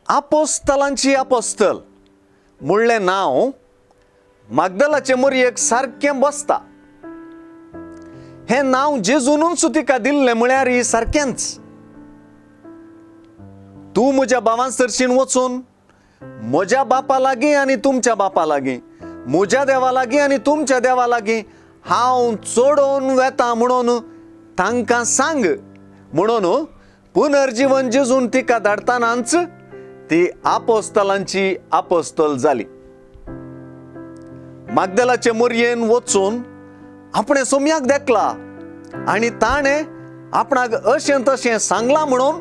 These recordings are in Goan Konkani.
आपोस्तलांची आपोस्तल म्हणलें नांव मागदलाचे मोरयेक सारकें बसता. हें नांव जेजूनूच तिका दिल्लें म्हळ्यार सारकेंच. तूं म्हज्या भावां सरशीन वचून म्हज्या बापा लागीं आनी तुमच्या बापा लागीं, म्हज्या देवा लागीं आनी तुमच्या देवा लागीं हांव चडोवन वेता म्हणून तांकां सांग म्हणून पुनर्जीवन जेजून तिका धाडटनाच ती आपोस्तलांची आपोस्तल जाली. मागदलाचे मोरयेन वचून आपणें सोम्याक देखला आनी ताणें आपणाक अशें तशें सांगलां म्हणून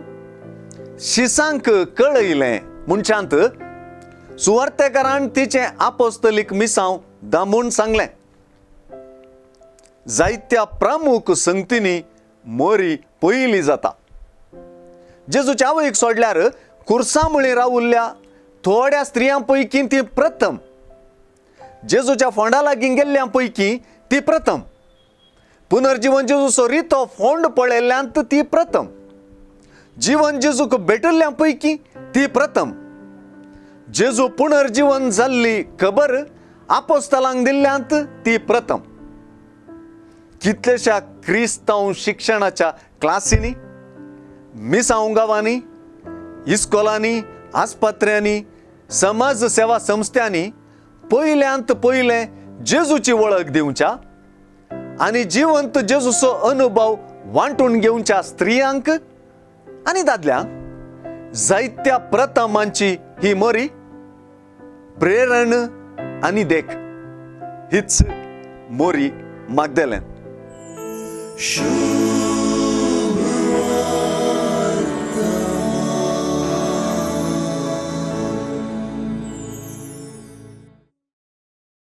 शिसांक कळयलें. मनशांत सुवार्तेकारान तिचें आपोस्तलीक मिसांव दामून सांगलें. जायत्या प्रमुख संगतींनी मोरी पयली जाता. जेजूच्या आवयक सोडल्यार कुर्सामुळी रावुल्ल्या थोड्या स्त्रियां पैकी ती प्रथम, जेजूच्या फोंडा लागीं गेल्ल्या पैकी ती प्रथम, पुनर्जीवन जेजूचो रितो फोंड पळयल्ल्यांत ती प्रथम, जीवन जेजूक भेटिल्ल्या पैकी ती प्रथम, जेजू पुनर्जीवन जाल्ली खबर आपोस्तलांक दिल्ल्यांत ती प्रथम. कितलेश्या क्रिस्तांव शिक्षणाच्या क्लासींनी, मिसांव गांवांनी, इस्कोलांनी, आस्पत्र्यांनी, समाज सेवा संस्थांनी पयल्यांत पयलें जेजूची वळख दिवच्या आनी जिवंत जेजूचो अनुभव वांटून घेवच्या स्त्रियांक आनी दादल्यांक जायत्या प्रथमांची ही मोरी प्रेरण आनी देख. हीच मोरी मागदेलें.